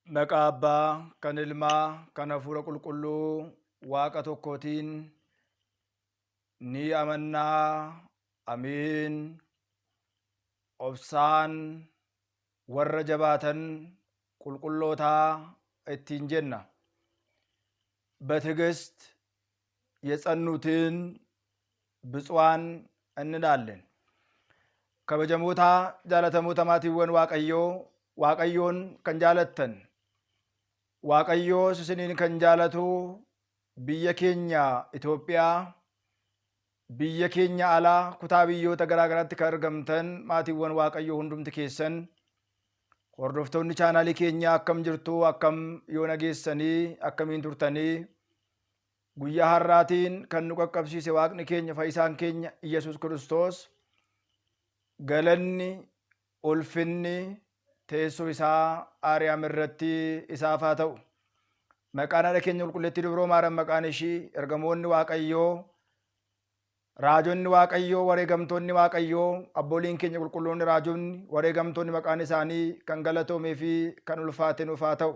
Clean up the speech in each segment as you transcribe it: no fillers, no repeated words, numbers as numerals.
Maqaa Abbaa, kan Ilmaa, kan Hafuura Qulqulluu Waaqa tokkootiin ni amannaa. Amiin. Obsaan warra jabaatan qulqullootaa ittiin jenna. በትዕግስት የጸኑትን ብፁዓን እንላለን። Kabajamoota jaallatamoota maatiiwwan Waaqayyoo, Waaqayyoon kan jaalattan, Waaqayyoos isiniin kan jaalatu, biyya keenya Itoophiyaa, biyya keenya alaa kutaa biyyoota garaa garaatti kan argamtan maatiiwwan Waaqayyoo hundumti keessan, hordoftoonni chaanaalii keenyaa akkam jirtu? Akkam yoo nageessanii? Akkamiin turtanii? Guyyaa har'aatiin kan nu qaqqabsiise Waaqni keenya, fayyisaan keenya Iyyasuus Kiristoos, galanni ulfinni teessoo isaa Aariyaam irratti isaaf haa ta'u. Maqaan haadha keenya Qulqulleettii Dubroo Maariyaam, maqaan ishii, ergamoonni Waaqayyoo, raajonni Waaqayyoo, wareegamtoonni Waaqayyoo, abbooliin keenya qulqulloonni, raajonni, wareegamtoonni maqaan isaanii kan galatoomee fi kan ulfaate nuuf haa ta'u.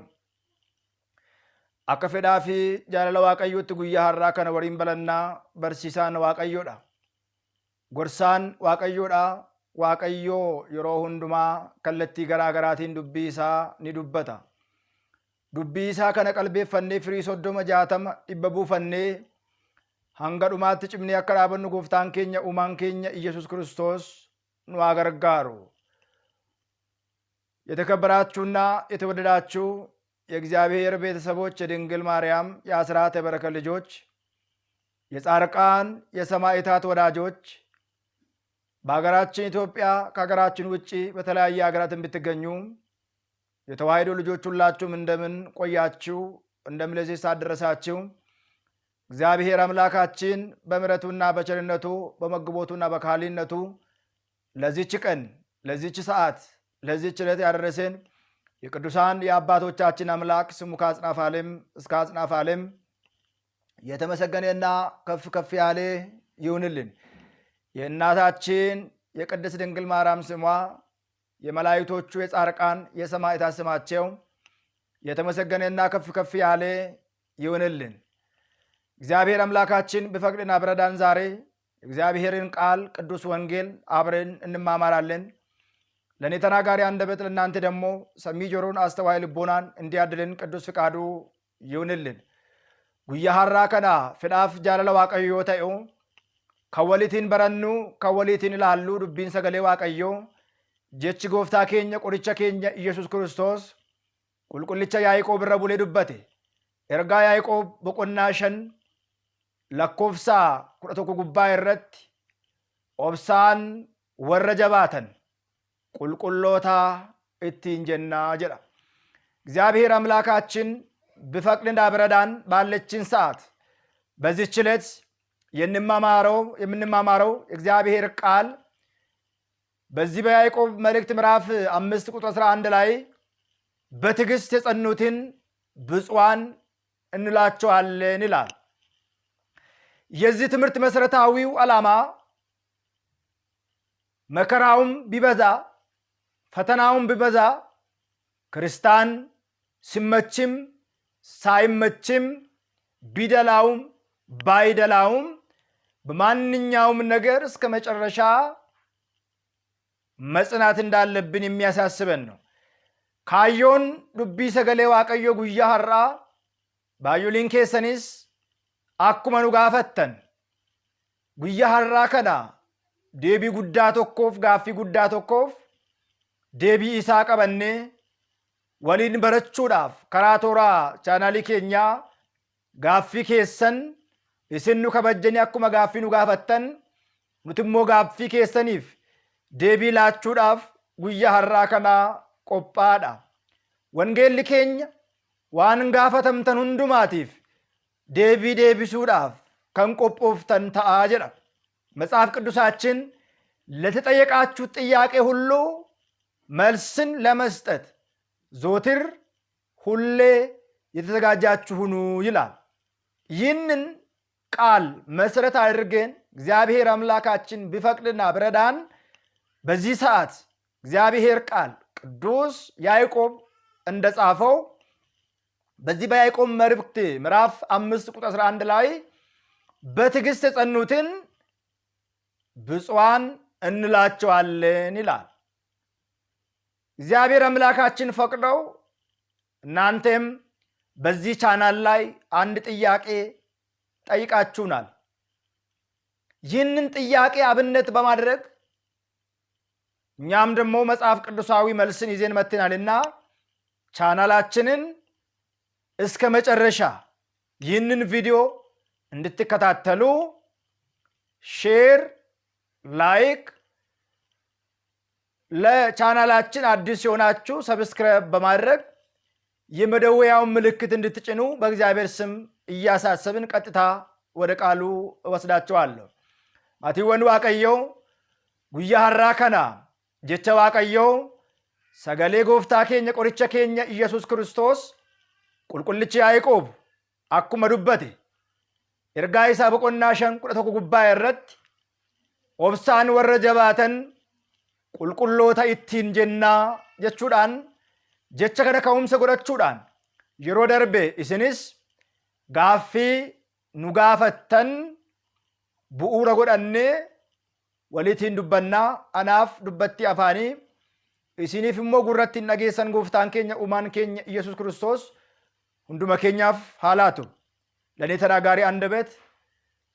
Akka fedhaa fi jaalala Waaqayyootti guyyaa har'aa kana waliin balannaa. Barsiisaan Waaqayyoodha. Gorsaan Waaqayyoodha. Waaqayyoo yeroo hundumaa kallattii garaa garaatiin dubbii isaa ni dubbata. Dubbii isaa kana qalbeeffannee firii 30, 60, 100 buufannee hanga dhumaatti cimnee akka dhaabannu gooftaan keenya, uumaan keenya Iyyasuus Kiristoos nu haa gargaaru. የተከበራችሁና የተወደዳችሁ የእግዚአብሔር ቤተሰቦች፣ የድንግል ማርያም የአስራት የበረከት ልጆች፣ የጻድቃን የሰማዕታት ወዳጆች፣ በሀገራችን ኢትዮጵያ፣ ከሀገራችን ውጭ በተለያየ ሀገራት የምትገኙ የተዋሕዶ ልጆች ሁላችሁም እንደምን ቆያችሁ? እንደምን ለዚህ ሰዓት ደረሳችሁ? እግዚአብሔር አምላካችን በምሕረቱና በቸርነቱ፣ በመግቦቱና በካህሊነቱ ለዚች ቀን፣ ለዚች ሰዓት፣ ለዚች ዕለት ያደረሰን የቅዱሳን የአባቶቻችን አምላክ ስሙ ከአጽናፈ ዓለም እስከ አጽናፈ ዓለም የተመሰገነና ከፍ ከፍ ያለ ይሁንልን። የእናታችን የቅድስት ድንግል ማርያም ስሟ፣ የመላእክቶቹ፣ የጻድቃን፣ የሰማዕታት ስማቸው የተመሰገነና ከፍ ከፍ ያለ ይሁንልን። እግዚአብሔር አምላካችን ቢፈቅድና ቢረዳን ዛሬ እግዚአብሔርን ቃል ቅዱስ ወንጌል አብረን እንማማራለን። ለእኔ ተናጋሪ አንደበት፣ ለእናንተ ደግሞ ሰሚ ጆሮን፣ አስተዋይ ልቦናን እንዲያድልን ቅዱስ ፍቃዱ ይሁንልን። Guyyaa har'aa kana fedhaaf jaalala Waaqayyoo ta'u kan waliitiin barannu, kan waliitiin ilaallu, dubbiin sagalee Waaqayyoo, jechi gooftaa keenya, qoricha keenya Iyyasuus Kiristoos qulqullicha Yaaqoob irra bulee dubbate. Ergaa Yaaqoob boqonnaa 5 lakkoofsa 11 gubbaa irratti obsaan warra jabaatan qulqulloota ittiin jennaa jedha. እግዚአብሔር አምላካችን ቢፈቅድና ቢረዳን ባለችን ሰዓት በዚህች ዕለት የምንማማረው እግዚአብሔር ቃል በዚህ በያዕቆብ መልእክት ምዕራፍ 5 ቁጥር 11 ላይ በትዕግስት የጸኑትን ብፁዓን እንላቸዋለን ይላል። የዚህ ትምህርት መሰረታዊው ዓላማ መከራውም ቢበዛ፣ ፈተናውም ቢበዛ፣ ክርስቲያን ሲመችም ሳይመችም፣ ቢደላውም ባይደላውም፣ በማንኛውም ነገር እስከ መጨረሻ መጽናት እንዳለብን የሚያሳስበን ነው። Kaayyoon dubbii sagalee Waaqayyoo guyyaa har'aa, baay'ooliin keessanis akkuma nu gaafattan, guyyaa har'aa kana deebii guddaa tokkoof, gaaffii guddaa tokkoof deebii isaa qabannee waliin barachuudhaaf karaa tooraa chaanaalii keenyaa gaaffii keessan isin nu kabajjanii akkuma gaaffii nu gaafattan, nuti immoo gaaffii keessaniif deebii laachuudhaaf guyyaa har'aa kanaa qophaadha. Wangeelli keenya waan gaafatamtan hundumaatiif deebii deebisuudhaaf kan qophooftan ta'aa jedha. መጽሐፍ ቅዱሳችን ለተጠየቃችሁት ጥያቄ ሁሉ መልስን ለመስጠት ዘወትር ሁሌ የተዘጋጃችሁ ሁኑ ይላል። ይህንን ቃል መሰረት አድርገን እግዚአብሔር አምላካችን ቢፈቅድና ብረዳን በዚህ ሰዓት እግዚአብሔር ቃል ቅዱስ ያዕቆብ እንደጻፈው በዚህ በያዕቆብ መልእክት ምዕራፍ 5 ቁጥር 11 ላይ በትዕግስት የጸኑትን ብፁዓን እንላቸዋለን ይላል። እግዚአብሔር አምላካችን ፈቅደው እናንተም በዚህ ቻናል ላይ አንድ ጥያቄ ጠይቃችሁናል። ይህንን ጥያቄ አብነት በማድረግ እኛም ደግሞ መጽሐፍ ቅዱሳዊ መልስን ይዘን መጥተናልና ቻናላችንን እስከ መጨረሻ ይህንን ቪዲዮ እንድትከታተሉ share፣ like፣ ለቻናላችን አዲስ የሆናችሁ subscribe በማድረግ የመደወያውን ምልክት እንድትጭኑ በእግዚአብሔር ስም እያሳሰብን ቀጥታ ወደ ቃሉ እወስዳችኋለሁ። Maatiiwwan Waaqayyoo, guyyaa har'aa kana jecha Waaqayyoo, sagalee gooftaa keenya qoricha keenya Iyyasuus Kiristoos, qulqullichi Yaaqoob akkuma dubbate ergaa isaa boqonnaa 5:11 gubbaa irratti obsaan warra jabaatan qulqulloota ittiin jennaa jechuudhaan, jecha kana ka'umsa godhachuudhaan yeroo darbe isinis gaaffii nu gaafattan bu'uura godhannee waliitiin dubbannaa. Anaaf dubbattii afaanii, isiniif immoo gurratti hin dhageessan. Gooftaan keenya uumaan keenya Iyyasuus Kiristoos hunduma keenyaaf haa laatu. ለእኔ ተናጋሪ አንደበት፣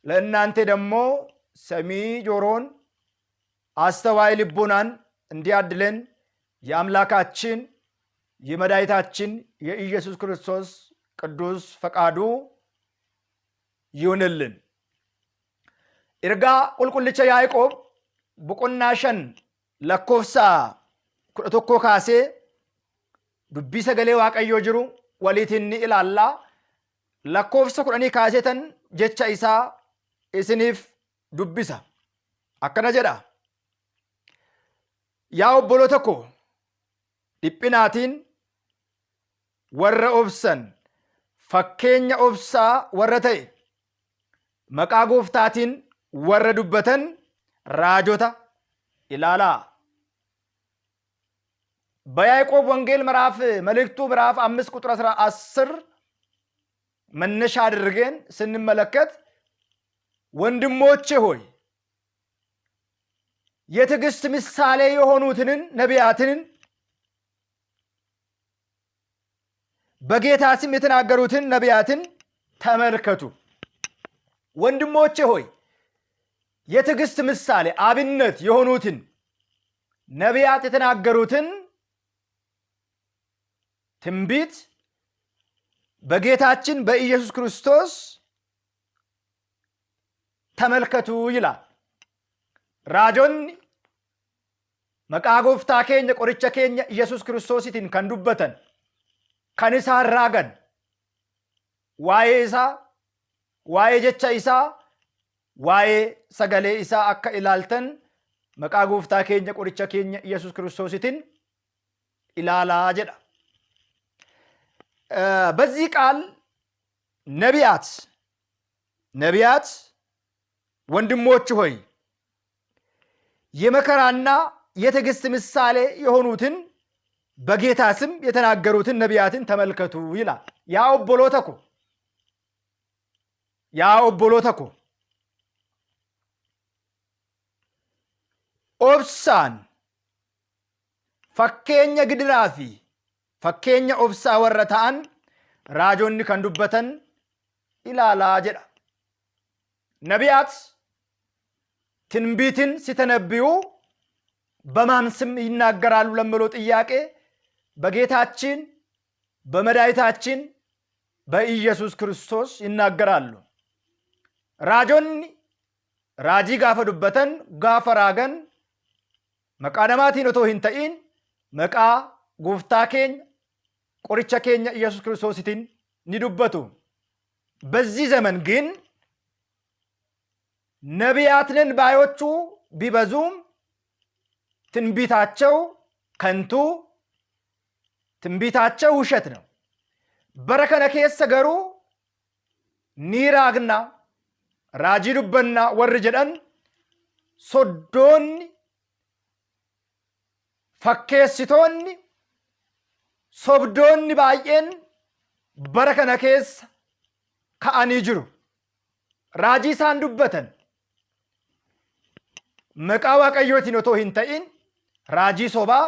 ለእናንተ ደግሞ ሰሚ ጆሮን አስተዋይ ልቦናን እንዲያድለን የአምላካችን የመድኃኒታችን የኢየሱስ ክርስቶስ ቅዱስ ፈቃዱ ይሁንልን። Ergaa qulqullicha Yaaqoob boqonnaa 5 lakkoofsa 11 kaasee dubbii sagalee Waaqayyoo jiru waliitiin ni ilaallaa. Lakkoofsa 10 kaasee tan jecha isaa isiniif dubbisa. Akkana jedha. Yaa obboloota koo, dhiphinaatiin warra obsan, fakkeenya obsaa warra ta'e, maqaa gooftaatiin warra dubbatan raajota ilaalaa. በያዕቆብ ወንጌል ምዕራፍ መልእክቱ ምዕራፍ 5 ቁጥር 10 መነሻ አድርገን ስንመለከት፣ ወንድሞቼ ሆይ፣ የትዕግስት ምሳሌ የሆኑትን ነቢያትን፣ በጌታ ስም የተናገሩትን ነቢያትን ተመልከቱ። ወንድሞቼ ሆይ፣ የትዕግስት ምሳሌ አብነት የሆኑትን ነቢያት የተናገሩትን ትንቢት በጌታችን በኢየሱስ ክርስቶስ ተመልከቱ ይላል። Raajonni maqaa gooftaa keenya qoricha keenya Iyyasuus Kiristoositiin kan dubbatan, kan isaan raagan, waa'ee isaa, waa'ee jecha isaa, waa'ee sagalee isaa akka ilaaltan maqaa gooftaa keenya qoricha keenya Iyyasuus Kiristoositiin ilaalaa jedha. በዚህ ቃል ነቢያት ወንድሞች ሆይ፣ የመከራና የትዕግስት ምሳሌ የሆኑትን በጌታ ስም የተናገሩትን ነቢያትን ተመልከቱ ይላል። Yaa obboloota koo, yaa obboloota koo, obsaan fakkeenya gidiraa fi fakkeenya obsaa warra ta'an raajonni kan dubbatan ilaalaa jedha። ነቢያት ትንቢትን ሲተነብዩ በማን ስም ይናገራሉ ለሚለው ጥያቄ በጌታችን በመድኃኒታችን በኢየሱስ ክርስቶስ ይናገራሉ። Raajonni raajii gaafa dubbatan, gaafa raagan, maqaa namaatiin otoo hin ta'in maqaa gooftaa keenya qoricha keenya Iyyasuus Kiristoositiin ni dubbatu። በዚህ ዘመን ግን ነቢያት ነን ባዮቹ ቢበዙም ትንቢታቸው ከንቱ፣ ትንቢታቸው ውሸት ነው። Bara kana keessa garuu ni raagna, raajii dubbanna warri jedhan sobdoonni, fakkeessitoonni, sobdoonni baay'een bara kana keessa ka'anii jiru. Raajii isaan dubbatan maqaa Waaqayyootiin otoo hin ta'in raajii sobaa,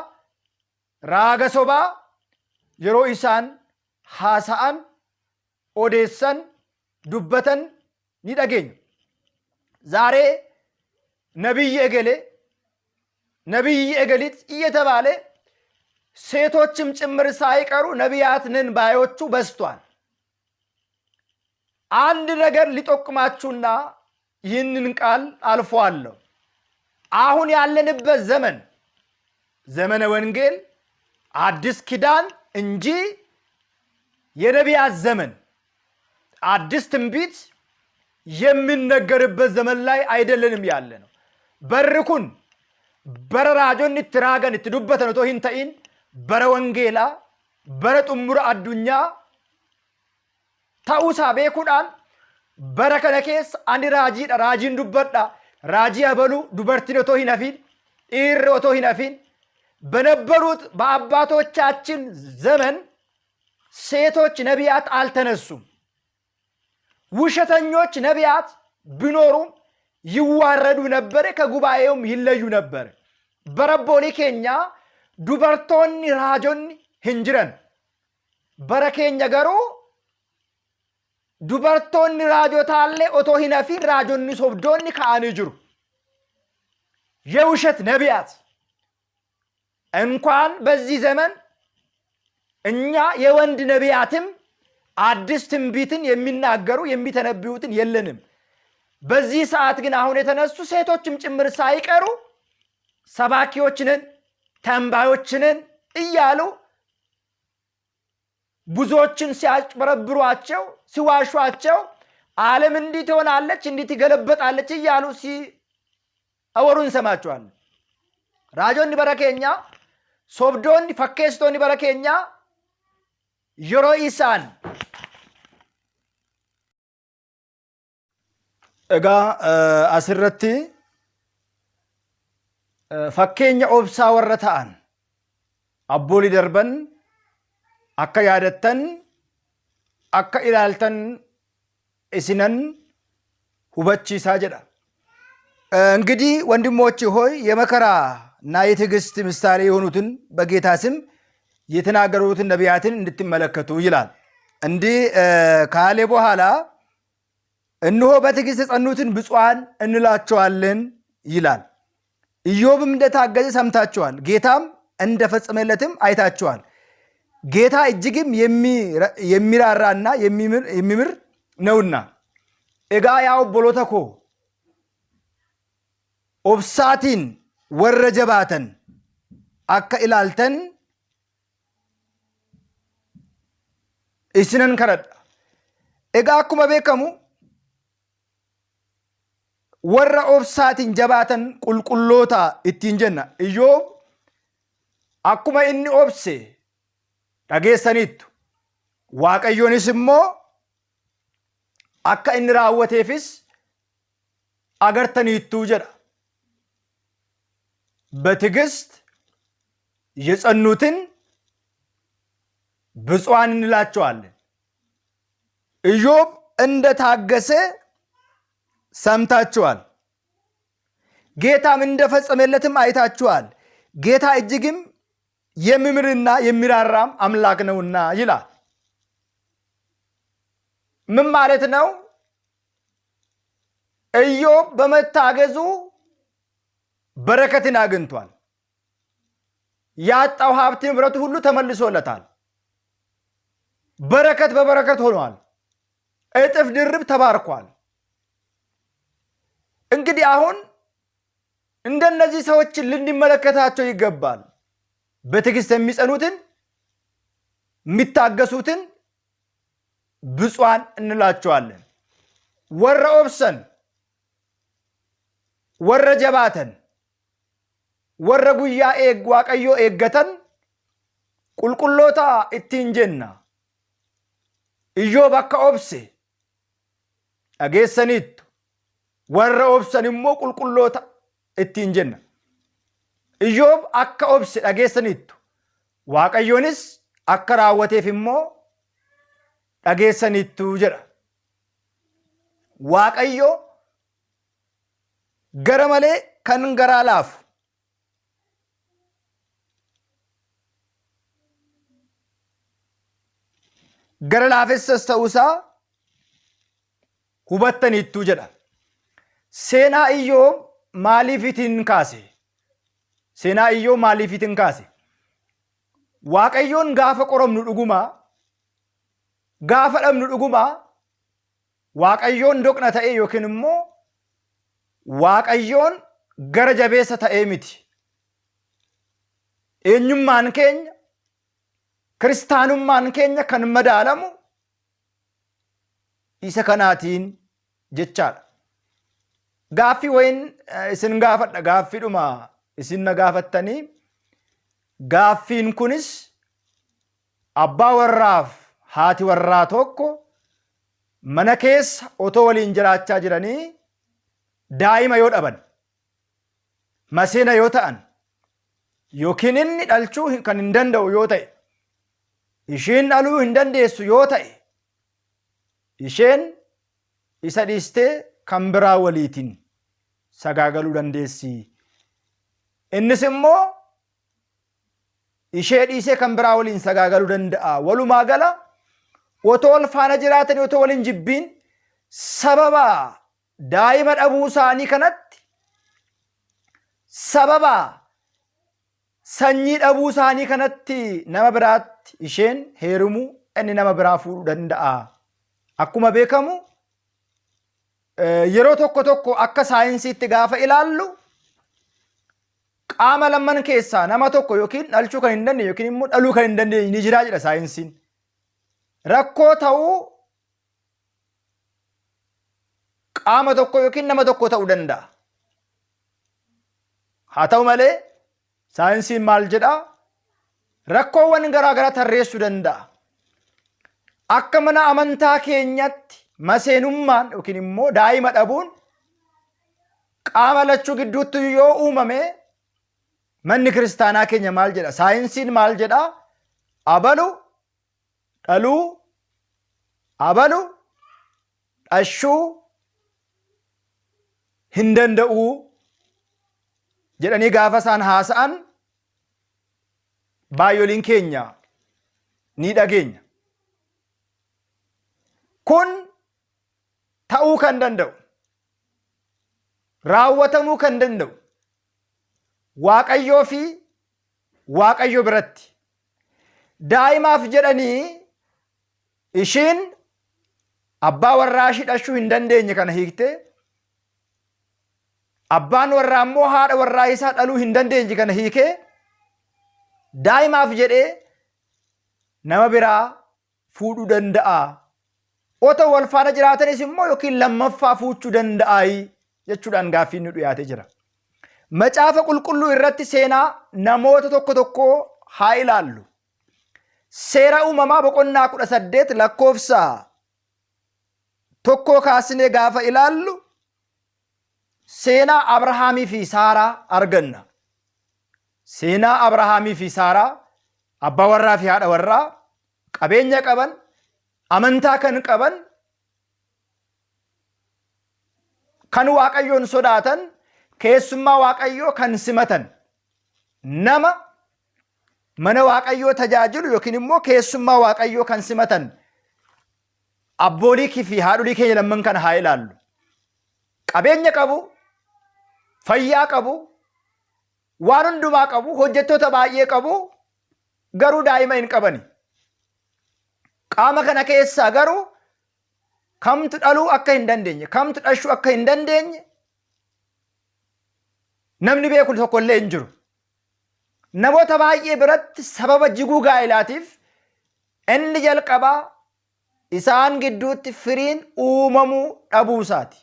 raaga sobaa yeroo isaan haasa'an, odeessan, dubbatan ni dhageenya. ዛሬ ነቢይ እገሌ፣ ነቢይ እገሊት እየተባለ ሴቶችም ጭምር ሳይቀሩ ነቢያት ነን ባዮቹ በዝቷል። አንድ ነገር ሊጠቁማችሁና ይህንን ቃል አልፈዋለሁ። አሁን ያለንበት ዘመን ዘመነ ወንጌል አዲስ ኪዳን እንጂ የነቢያት ዘመን፣ አዲስ ትንቢት የሚነገርበት ዘመን ላይ አይደለንም ያለ ነው። Barri kun bara raajonni itti raagan, itti dubbatan otoo hin ta'in bara wangeelaa, bara xumura addunyaa ta'uusaa beekuudhaan bara kana keessa ani raajiidha, raajiin dubbadha, raajii abaluu, dubartiin otoo hin hafin, dhiirri otoo hin hafin, በነበሩት በአባቶቻችን ዘመን ሴቶች ነቢያት አልተነሱም። ውሸተኞች ነቢያት ቢኖሩም ይዋረዱ ነበር፣ ከጉባኤውም ይለዩ ነበር። Bara abboolii keenyaa dubartoonni raajonni hin jiran. Bara keenya garuu dubartoonni raajotaallee otoo hin hafin raajonni sobdoonni ka'anii jiru. የውሸት ነቢያት እንኳን በዚህ ዘመን እኛ የወንድ ነቢያትም አዲስ ትንቢትን የሚናገሩ የሚተነብዩትን የለንም። በዚህ ሰዓት ግን አሁን የተነሱ ሴቶችም ጭምር ሳይቀሩ ሰባኪዎች ነን፣ ተንባዮች ነን እያሉ ብዙዎችን ሲያጭበረብሯቸው፣ ሲዋሿቸው፣ ዓለም እንዲህ ትሆናለች፣ እንዲህ ትገለበጣለች እያሉ ሲያወሩ እንሰማቸዋለን። Raajonni bara keenyaa, sobdoonni, fakkeessitoonni bara keenyaa yeroo isaan Egaa asirratti fakkeenya obsaa warra ta'an abboolii darban akka yaadattan, akka ilaaltan isinan hubachiisaa jedha። እንግዲህ ወንድሞች ሆይ፣ የመከራ እና የትዕግስት ምሳሌ የሆኑትን በጌታ ስም የተናገሩትን ነቢያትን እንድትመለከቱ ይላል። እንዲህ ካለ በኋላ እነሆ በትዕግስት የጸኑትን ብፁዓን እንላቸዋለን ይላል። ኢዮብም እንደታገሰ ሰምታችኋል፣ ጌታም እንደፈጸመለትም አይታችኋል። ጌታ እጅግም የሚራራና የሚምር ነውና። Egaa yaa obboloota koo, obsaatiin warra jabaatan akka ilaaltan isinan kadhadha. Egaa akkuma beekamu warra obsaatiin jabaatan qulqulloota ittiin jenna. Iyyoob akkuma inni obse dhageessaniittu. Waaqayyoonis immoo akka inni raawwateefis agartaniittuu jedha። በትዕግስት የጸኑትን ብፁዓን እንላቸዋለን። ኢዮብ እንደታገሰ ሰምታችኋል፣ ጌታም እንደፈጸመለትም አይታችኋል። ጌታ እጅግም የሚምርና የሚራራም አምላክ ነውና ይላል። ምን ማለት ነው? ኢዮብ በመታገዙ በረከትን አግኝቷል። ያጣው ሀብት ንብረቱ ሁሉ ተመልሶለታል። በረከት በበረከት ሆኗል። እጥፍ ድርብ ተባርኳል። እንግዲህ አሁን እንደነዚህ ሰዎችን ልንመለከታቸው ይገባል። በትዕግስት የሚጸኑትን፣ የሚታገሱትን ብፁዓን እንላቸዋለን። Warra obsan, warra jabaatan warra guyyaa Waaqayyoo eeggatan qulqulloota ittiin jenna. Iyyoob akka obse dhageessaniittu. Warra obsan immoo qulqulloota ittiin jenna. Iyyoob akka obse dhageessaniittu. Waaqayyoonis akka raawwateef immoo dhageessaniittu jedha. Waaqayyo gara malee kan garaa laafu gara laafessas ta'uusaa hubattaniittu jedha. Seenaa Iyyoob maaliifitiin kaase? Seenaa Iyyoob maaliifitiin kaase? Waaqayyoon gaafa qoramnu dhugumaa, gaafa dhabnu dhugumaa, Waaqayyoon doqna ta'ee yookiin immoo Waaqayyoon gara jabeessa ta'ee miti. Eenyummaan keenya, kiristaanummaan keenya kan madaalamu isa kanaatiin jechaadha. Gaaffii wayiin isin gaafadha gaaffiidhuma isin na gaafattanii gaaffiin kunis abbaa warraaf haati warraa tokko mana keessa otoo waliin jiraachaa jiranii daa'ima yoo dhaban maseena yoo ta'an yookiin inni dhalchuu kan hin danda'u yoo ta'e ishiin dhaluu hin dandeessu yoo ta'e isheen isa dhiistee kan biraa waliitiin sagaagaluu dandeessi. Innis immoo ishee dhiisee kan biraa waliin sagaagaluu danda'a. Walumaa gala otoo wal faana jiraatanii otoo waliin jibbiin sababa daa'ima dhabuu isaanii kanatti sababa sanyii dhabuu isaanii kanatti nama biraatti isheen heerumuu inni nama biraa fuudhuu danda'a. Akkuma beekamu yeroo tokko tokko akka saayinsiitti gaafa ilaallu qaama lamman keessaa nama tokko yookiin dhalchuu kan hin dandeenye yookiin immoo dhaluu kan hin dandeenye ni jira jedha saayinsiin. Rakkoo ta'uu qaama tokko yookiin nama tokko ta'uu danda'a. Haa ta'u malee saayinsiin maal jedhaa? Rakkoowwan garaa garaa tarreessuu danda'a. Akka mana amantaa keenyatti maseenummaan yookiin immoo daa'ima dhabuun qaama lachuu gidduutti yoo uumame manni kiristaanaa keenya maal jedha? Saayinsiin maal jedha? Abalu dhaluu, abalu dhashuu hin danda'u jedhanii gaafa isaan haasa'an baay'oliin keenya ni dhageenya. Kun ta'uu kan danda'u, raawwatamuu kan danda'u Waaqayyoo fi Waaqayyo biratti. Daa'imaaf jedhanii ishiin abbaa warraa ishii dhashuu hin dandeenye kana hiiktee abbaan warraa immoo haadha warraa isaa dhaluu hin dandeenye kana hiikee daa'imaaf jedhee nama biraa fuudhuu danda'a. Otoo wal faana jiraatanis immoo yookiin lammaffaa fuuchuu danda'aayi jechuudhaan gaaffiin nu dhiyaatee jira. Macaafa qulqulluu irratti seenaa namoota tokko tokkoo haa ilaallu. Seera uumamaa boqonnaa 18 lakkoofsa tokkoo kaasnee gaafa ilaallu seenaa Abrahaamii fi Saaraa arganna. Seenaa Abrahaamii fi Saaraa abbaa warraa fi haadha warraa qabeenya qaban, amantaa kan qaban, kan Waaqayyoon sodaatan, keessummaa Waaqayyoo kan simatan, nama mana Waaqayyoo tajaajilu yookiin immoo keessummaa Waaqayyoo kan simatan abboolii fi haadholii keenya lamman kana haa ilaallu. Qabeenya qabu, fayyaa qabu, waan hundumaa qabu, hojjettoota baay'ee qabu, garuu daa'ima hin qabani. Qaama kana keessaa garuu kamtu dhaluu akka hin dandeenye, kamtu dhashuu akka hin dandeenye namni beeku tokko illee hin jiru. Namoota baay'ee biratti sababa jiguu gaa'ilaatiif inni jalqabaa isaan gidduutti firiin uumamuu dhabuu isaati.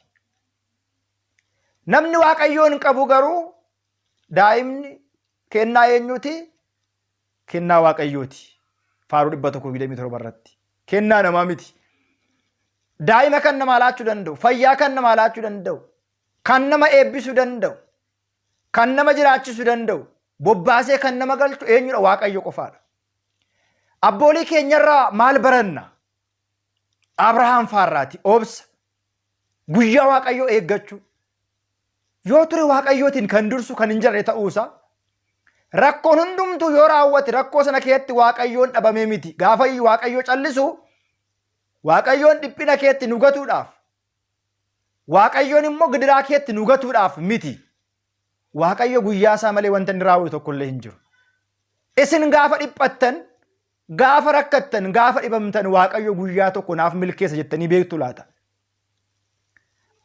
Namni Waaqayyoon qabu garuu daa'imni Kennaa eenyuuti? Kennaa Waaqayyooti. Faaruu 127 irratti. Kennaa namaa miti. Daa'ima kan namaa laachuu danda'u, fayyaa kan namaa laachuu danda'u, kan nama eebbisuu danda'u, kan nama jiraachisuu danda'u, bobbaasee kan nama galchu eenyudha? Waaqayyo qofaadha. Abboolii keenyarraa maal baranna? Abrahaam faarraati obsa, guyyaa Waaqayyoo eeggachuu, yoo ture Waaqayyootiin kan dursu kan hin jirre ta'uusaa, rakkoon hundumtuu yoo raawwate rakkoo sana keessatti Waaqayyoon dhabamee miti. Gaafa Waaqayyoo callisu Waaqayyoon dhiphina keetti nu gatuudhaaf, Waaqayyoon immoo gidiraa keetti nu gatuudhaaf miti. Waaqayyo guyyaa isaa malee wanta inni raawwatu tokko illee hin jiru. Isin gaafa dhiphattan, gaafa rakkattan, gaafa dhibamtan Waaqayyo guyyaa tokko naaf milkeessa jettanii beektu laata?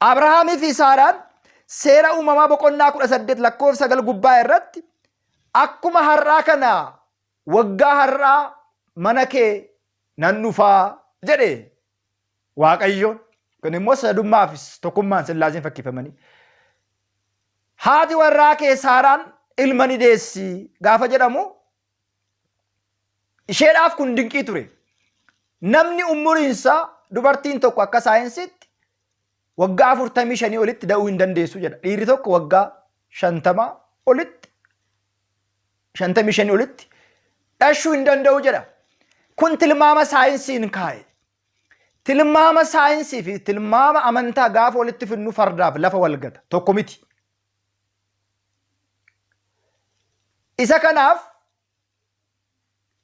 Abrahaamii fi Saaraan seera uumamaa boqonnaa 18 lakkoofsa 9 gubbaa irratti akkuma har'aa kana waggaa har'aa mana kee nan dhufaa jedhe Waaqayyoon. Kun immoo sadummaa fi tokkummaan sillaaseen fakkeeffamanii. Haati warraa kee Saaraan ilma ni deessi gaafa jedhamu isheedhaaf kun dinqii ture. Namni umuriinsaa dubartiin tokko akka saayinsiitti waggaa 45 olitti da'uu hin dandeessu jedha. Dhiirri tokko waggaa 50 olitti 55 olitti dhashuu hin danda'u jedha. Kun tilmaama saayinsiin kaa'e. Tilmaama saayinsii fi tilmaama amantaa gaafa walitti fidnu fardaaf lafa wal gata. Tokko miti. Isa kanaaf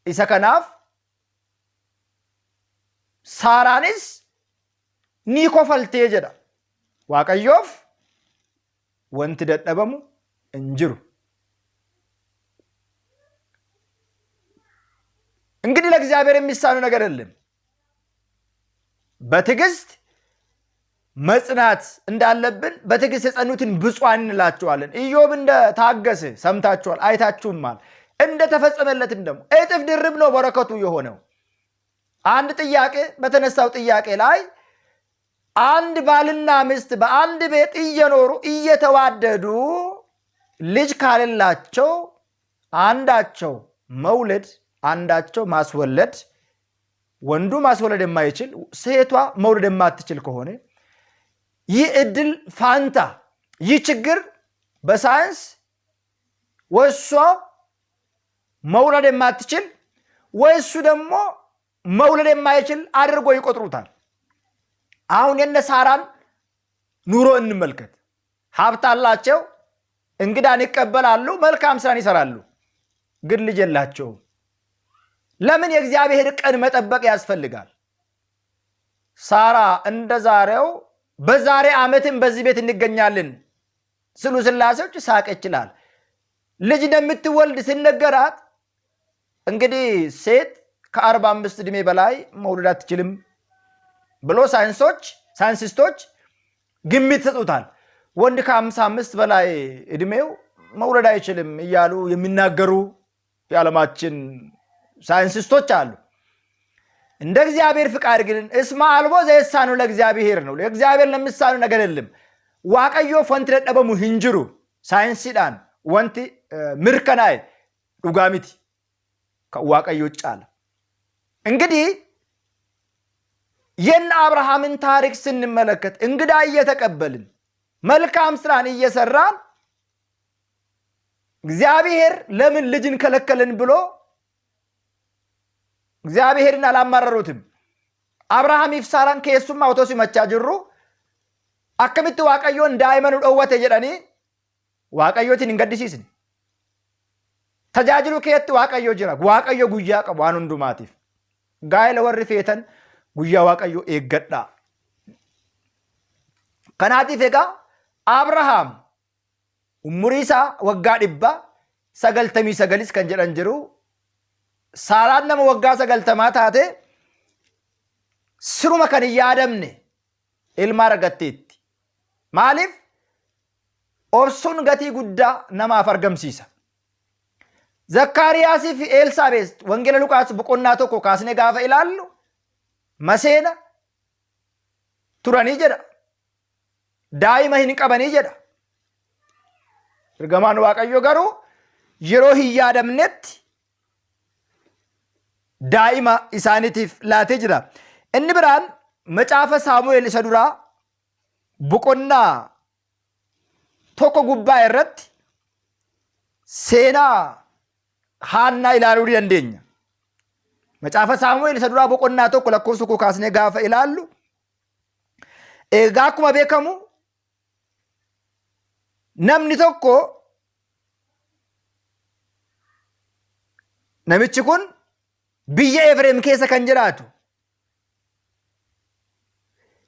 isa kanaaf Saaraanis ni kofaltee jedha. Waaqayyoof wanti dadhabamu hin jiru. እንግዲህ ለእግዚአብሔር የሚሳነው ነገር የለም። በትዕግስት መጽናት እንዳለብን በትዕግስት የጸኑትን ብፁዓን እንላቸዋለን። ኢዮብ እንደ ታገሰ ሰምታችኋል፣ አይታችሁማል። እንደ ተፈጸመለትም ደግሞ እጥፍ ድርብ ነው በረከቱ የሆነው። አንድ ጥያቄ በተነሳው ጥያቄ ላይ አንድ ባልና ሚስት በአንድ ቤት እየኖሩ እየተዋደዱ ልጅ ካሌላቸው አንዳቸው መውለድ አንዳቸው ማስወለድ ወንዱ ማስወለድ የማይችል ሴቷ መውለድ የማትችል ከሆነ ይህ እድል ፋንታ ይህ ችግር በሳይንስ ወይ እሷ መውለድ የማትችል ወይ እሱ ደግሞ መውለድ የማይችል አድርጎ ይቆጥሩታል። አሁን የነ ሳራን ኑሮ እንመልከት። ሀብት አላቸው፣ እንግዳን ይቀበላሉ፣ መልካም ስራን ይሰራሉ፣ ግን ልጅ የላቸውም። ለምን? የእግዚአብሔር ቀን መጠበቅ ያስፈልጋል። ሳራ እንደ ዛሬው በዛሬ ዓመትም በዚህ ቤት እንገኛለን ስሉ ስላሴዎች ሳቅ ይችላል። ልጅ እንደምትወልድ ሲነገራት እንግዲህ ሴት ከ45 ዕድሜ በላይ መውለድ አትችልም ብሎ ሳይንሶች ሳይንቲስቶች ግምት ይሰጡታል። ወንድ ከ55 በላይ ዕድሜው መውለድ አይችልም እያሉ የሚናገሩ የዓለማችን ሳይንቲስቶች አሉ። እንደ እግዚአብሔር ፍቃድ ግን እስመ አልቦ ዘይሳነው ለእግዚአብሔር ነው። ለእግዚአብሔር ለሚሳነው ነገር የለም። Waaqayyoof wanti dadhabamu hin jiru. Saayinsiidhaan wanti mirkanaa'e dhugaa miti. Kan Waaqayyoo caala. እንግዲህ የነ አብርሃምን ታሪክ ስንመለከት እንግዳ እየተቀበልን መልካም ስራን እየሰራን እግዚአብሔር ለምን ልጅን ከለከለን ብሎ እግዚአብሔርን አላማረሩትም። Abrahaamiif Saaraan keessummaa otoo simachaa jirru akkamitti Waaqayyoon daa'ima nu dhowwate jedhanii Waaqayyootiin hin gaddisiisne. Tajaajiluu keetti Waaqayyo jira. Waaqayyo guyyaa qaba waan hundumaatiif. Gaa'ela warri feetan guyyaa Waaqayyo eeggadhaa. Kanaatiif egaa Abrahaam umurii isaa waggaa 199s kan jedhan jiru. Saaraan nama waggaa 90 taate siruma kan hin yaadamne ilma argatteetti. Maaliif? Obsuun gatii guddaa namaaf argamsiisa. Zakkaariyaasii fi Elsaabees Wangeela Luqaas boqonnaa 1 kaasnee gaafa ilaallu maseena turanii jedha. Daa'ima hin qabanii jedha. Ergamaan Waaqayyo garuu yeroo hin yaadamnetti daa'ima isaaniitiif laatee jira. Inni biraan macaafa Saamu'eel isa duraa boqonnaa 1 gubbaa irratti seenaa Haannaa ilaaluu ni dandeenya. Macaafa Saamu'eel isa duraa boqonnaa 1 lakkoofsa 1 kaasnee gaafa ilaallu egaa akkuma beekamu namni tokko namichi kun biyya Efreem keessa kan jiraatu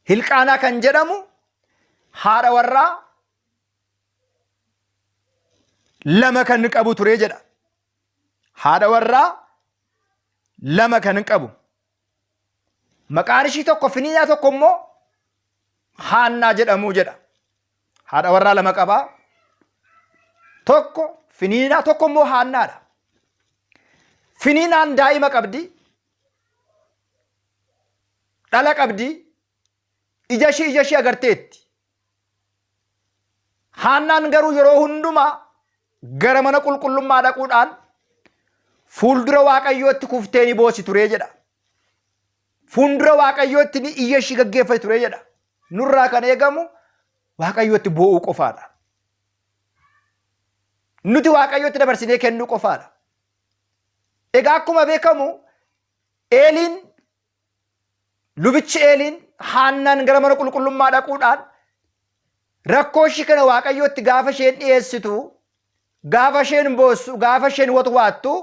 Hilqaanaa kan jedhamu haadha warraa lama kan qabu ture jedha. Haadha warraa lama kan qabu. Maqaan ishii tokko Finiinaa tokko immoo Haannaa jedhamu jedha. Haadha warraa lama qabaa. Tokko Finiinaa tokko immoo Haannaadha. Finiinaan daa'ima qabdi. Dhala qabdi. Ija ishii ija ishii agarteetti. Haannaan garuu yeroo hundumaa gara mana qulqullummaa dhaquudhaan fuuldura Waaqayyootti kuftee ni boossi ture jedha. Fuuldura Waaqayyootti ni iyya ishii gaggeeffatti ture jedha. Nurraa kan eegamu Waaqayyootti boo'uu qofaadha. Nuti Waaqayyootti dabarsinee kennuu qofaadha. Egaa akkuma beekamu Eeliin Lubichi Eeliin Haannaan gara mana qulqullummaa dhaquudhaan rakkoo ishii kana Waaqayyootti gaafa isheen dhiyeessitu, gaafa isheen boossu, gaafa isheen watwaattu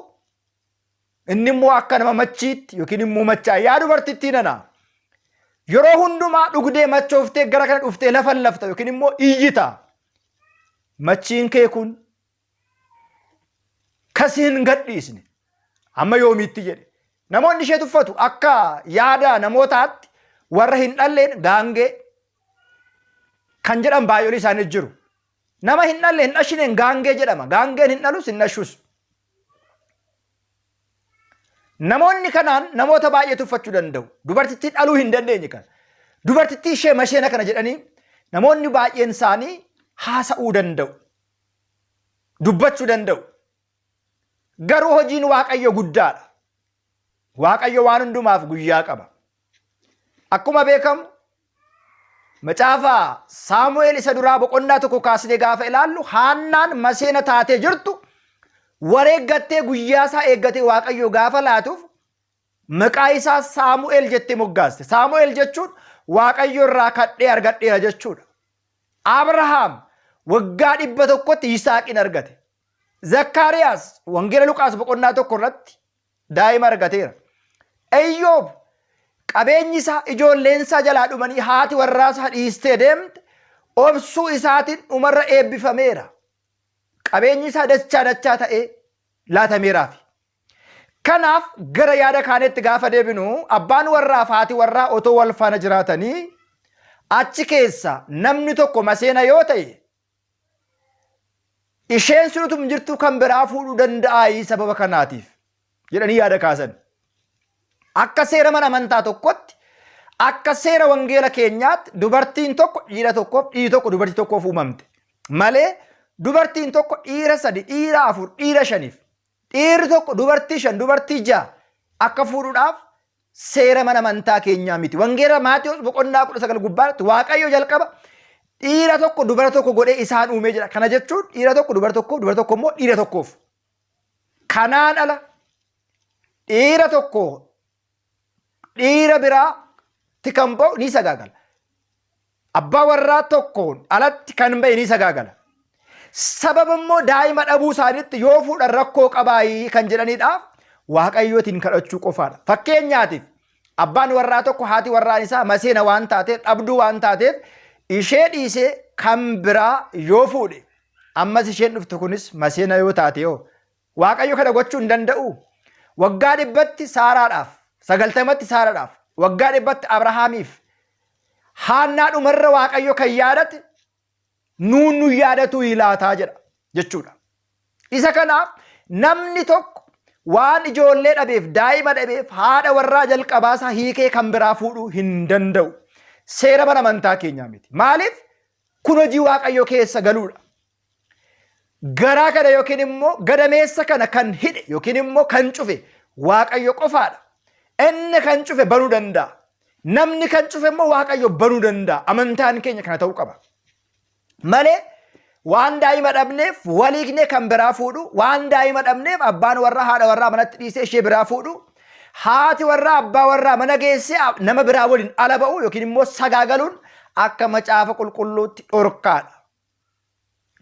inni immoo akka nama machiitti yookiin immoo machaa yaa dubartittii nana yeroo hundumaa dhugdee machooftee gara kana dhuftee lafa lafta yookiin immoo iyyita. Machiin kee kun kasi hin gadhiisne hamma yoomiitti jedhe. Namoonni ishee tuffatu akka yaada namootaatti warra hin dhalleen gaangee kan jedhan baay'oolii isaanii jiru. Nama hin dhalle hin dhashineen gaangee jedhama. Gaangeen hin dhalus hin dhashus. Namoonni kanaan namoota baay'ee tuffachuu danda'u. Dubartittii dhaluu hin dandeenye kana. Dubartittii ishee masheena kana jedhanii namoonni baay'een isaanii haasa'uu danda'u. Dubbachuu danda'u. Garuu hojiin Waaqayyo guddaadha. Waaqayyo waan hundumaaf guyyaa qaba. Akkuma beekamu macaafa Saamu'eel isa duraa boqonnaa 1 kaasnee gaafa ilaallu Haannaan maseena taatee jirtu wareeggattee guyyaa isaa eeggatee Waaqayyo gaafa laatuuf maqaa isaa Saamu'eel jettee moggaaste. Saamu'eel jechuun Waaqayyo irraa kadhee argadheera jechuudha. Abrahaam waggaa 100tti Yisaaqin argate. Zakkaariyaas Wangeela Luqaas boqonnaa 1 irratti daa'ima argateera. Iyyoob qabeenyi isaa ijoolleen isaa jalaa dhumanii haati warraa isaa dhiistee deemte obsuu isaatiin dhumarra eebbifameera. Qabeenyi isaa dachaa dachaa ta'ee laatameeraafi. Kanaaf gara yaada kaaneetti gaafa deebinu abbaan warraa fi haati warraa otoo wal faana jiraatanii achi keessa namni tokko maseena yoo ta'e isheen sun utum jirtuu kan biraa fuudhuu danda'aayii sababa kanaatiif jedhanii yaada kaasan. Akka seera mana amantaa tokkotti akka seera wangeela keenyaatti dubartiin tokko dhiira tokkoof dhiirri tokko dubartii tokkoof uumamte malee dubartiin tokko dhiira sadi dhiira afur dhiira shaniif dhiirri tokko dubartii shan dubartii ja'a akka fuudhuudhaaf seera mana amantaa keenyaa miti. Wangeela Maatewos boqonnaa 19 gubbaatti Waaqayyo jalqaba dhiira tokko dubara tokko godhee isaan uumee jira. Kana jechuun dhiira tokko dubara tokkoof dubara tokko immoo dhiira tokkoof. Kanaan ala dhiira tokko dhiira biraatti kan ba'u ni sagaagala. Abbaa warraa tokkoon alatti kan ba'e ni sagaagala. Sababa immoo daa'ima dhabuu isaaniitti yoo fuudhan rakkoo qabaayii kan jedhaniidhaaf Waaqayyootiin kadhachuu qofaadha. Fakkeenyaatiif abbaan warraa tokko haati warraan isaa maseena waan taateef dhabduu waan taateef ishee dhiisee kan biraa yoo fuudhe ammas isheen dhuftu kunis maseena yoo taate yoo Waaqayyo kana gochuu hin danda'uu? Waggaa dhibbatti Saaraadhaaf, sagaltamatti Saaraadhaaf, waggaa dhibbatti Abrahaamiif, Haannaa dhumarra Waaqayyo kan yaadate nuun nu yaadatuu laataa jedha jechuudha. Isa kanaaf namni tokko waan ijoollee dhabeef daa'ima dhabeef haadha warraa jalqabaasaa hiikee kan biraa fuudhuu hin danda'u. Seera mana amantaa keenyaa miti. Maaliif? Kun hojii Waaqayyo keessa galuudha. Garaa kana yookiin immoo gadameessa kana kan hidhe yookiin immoo kan cufe Waaqayyo qofaadha. Inni kan cufe banuu danda'a. Namni kan cufe immoo Waaqayyo banuu danda'a. Amantaan keenya kana ta'uu qaba. Malee waan daa'ima dhabneef waliignee kan biraa fuudhu, waan daa'ima dhabneef abbaan warraa haadha warraa manatti dhiisee ishee biraa fuudhu, haati warraa abbaa warraa mana geessee nama biraa waliin ala ba'u yookiin immoo sagaagaluun akka macaafa qulqulluutti dhorkaadha.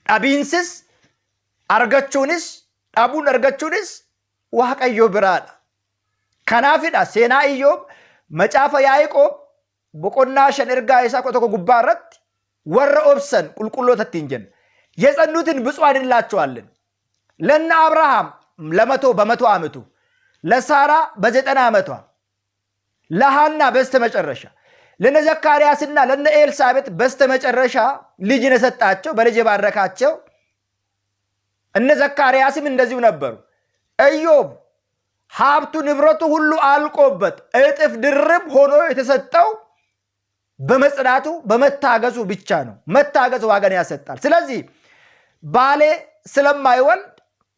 Dhabiinsis argachuunis dhabuun argachuunis Waaqayyo biraadha. Kanaafidha seenaa Iyyoob macaafa Yaaqoob boqonnaa 5 ergaa isaa 11 gubbaa irratti warra obsan qulqulloota ittiin jenna. የጸኑትን ብፁዓን እንላቸዋለን። ለነ አብርሃም ለመቶ በመቶ ዓመቱ፣ ለሳራ በዘጠና ዓመቷ፣ ለሃና በስተመጨረሻ፣ ለነ ዘካርያስና ለነ ኤልሳቤጥ በስተመጨረሻ ልጅን የሰጣቸው በልጅ የባረካቸው እነ ዘካርያስም እንደዚሁ ነበሩ። ኢዮብ ሀብቱ ንብረቱ ሁሉ አልቆበት እጥፍ ድርብ ሆኖ የተሰጠው በመጽናቱ በመታገሱ ብቻ ነው። መታገሱ ዋጋን ያሰጣል። ስለዚህ ባሌ ስለማይወልድ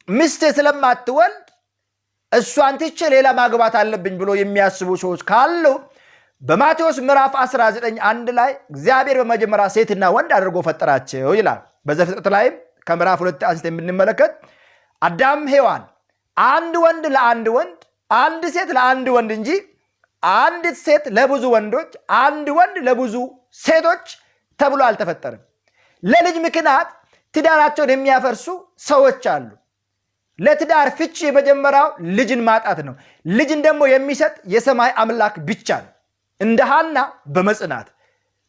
ሚስቴ ስለማትወልድ እሷን ትቼ ሌላ ማግባት አለብኝ ብሎ የሚያስቡ ሰዎች ካሉ በማቴዎስ ምዕራፍ 19 አንድ ላይ እግዚአብሔር በመጀመሪያ ሴትና ወንድ አድርጎ ፈጠራቸው ይላል። በዘፍጥረት ላይም ከምዕራፍ 2 አንስተ የምንመለከት አዳም ሔዋን አንድ ወንድ ለአንድ ወንድ፣ አንድ ሴት ለአንድ ወንድ እንጂ አንዲት ሴት ለብዙ ወንዶች፣ አንድ ወንድ ለብዙ ሴቶች ተብሎ አልተፈጠረም። ለልጅ ምክንያት ትዳራቸውን የሚያፈርሱ ሰዎች አሉ። ለትዳር ፍቺ የመጀመሪያው ልጅን ማጣት ነው። ልጅን ደግሞ የሚሰጥ የሰማይ አምላክ ብቻ ነው። እንደ ሐና በመጽናት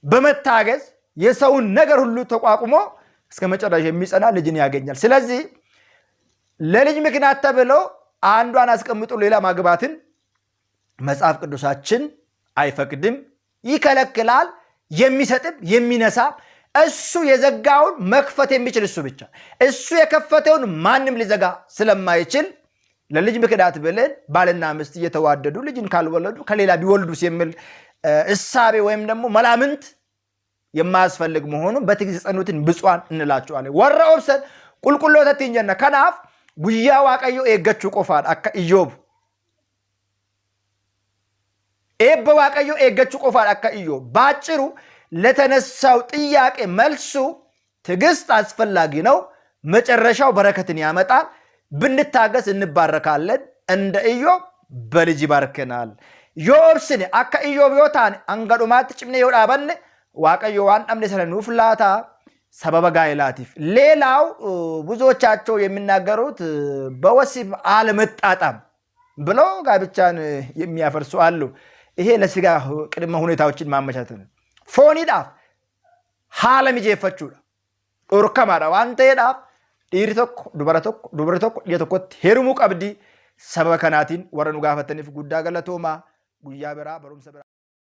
በመታገዝ የሰውን ነገር ሁሉ ተቋቁሞ እስከ መጨረሻ የሚጸና ልጅን ያገኛል። ስለዚህ ለልጅ ምክንያት ተብሎ አንዷን አስቀምጦ ሌላ ማግባትን መጽሐፍ ቅዱሳችን አይፈቅድም፣ ይከለክላል። የሚሰጥም የሚነሳ እሱ የዘጋውን መክፈት የሚችል እሱ ብቻ፣ እሱ የከፈተውን ማንም ሊዘጋ ስለማይችል ለልጅ ምክንያት ብለን ባልና ሚስት እየተዋደዱ ልጅን ካልወለዱ ከሌላ ቢወልዱስ የሚል እሳቤ ወይም ደግሞ መላምንት የማያስፈልግ መሆኑን በትዕግስት የጸኑትን ብፁዓን እንላቸዋለን። Warra obsan qulqulloota ittiin jenna. Kanaaf guyyaa Waaqayyoo eeggachuu qofaadha akka Iyyoob. Eebba Waaqayyoo eeggachuu qofaadha akka Iyyoob። በአጭሩ ለተነሳው ጥያቄ መልሱ ትዕግስት አስፈላጊ ነው። መጨረሻው በረከትን ያመጣል። ብንታገስ እንባረካለን። እንደ ኢዮብ በልጅ ይባርከናል። Yoo obsine akka Iyyoob yoo taane hanga dhumaatti cimnee yoo dhaabanne Waaqayyo waan dhabne sana nuuf laata sababa gaa'ilaatiif። ሌላው ብዙዎቻቸው የሚናገሩት በወሲብ አለመጣጣም ብለው ጋብቻን የሚያፈርሱ አሉ። ይሄ ለስጋ ቅድመ ሁኔታዎችን ማመቻቸት ነው። Fooniidhaaf haala mijeeffachuudha. Dhorkamaadha waan ta'eedhaaf dhiirri tokko dubara tokko dubara tokko dhiira tokkotti heerumuu qabdi. Sababa kanaatiin warra nu gaafataniif guddaa galatoomaa. Guyyaa biraa barumsa biraa.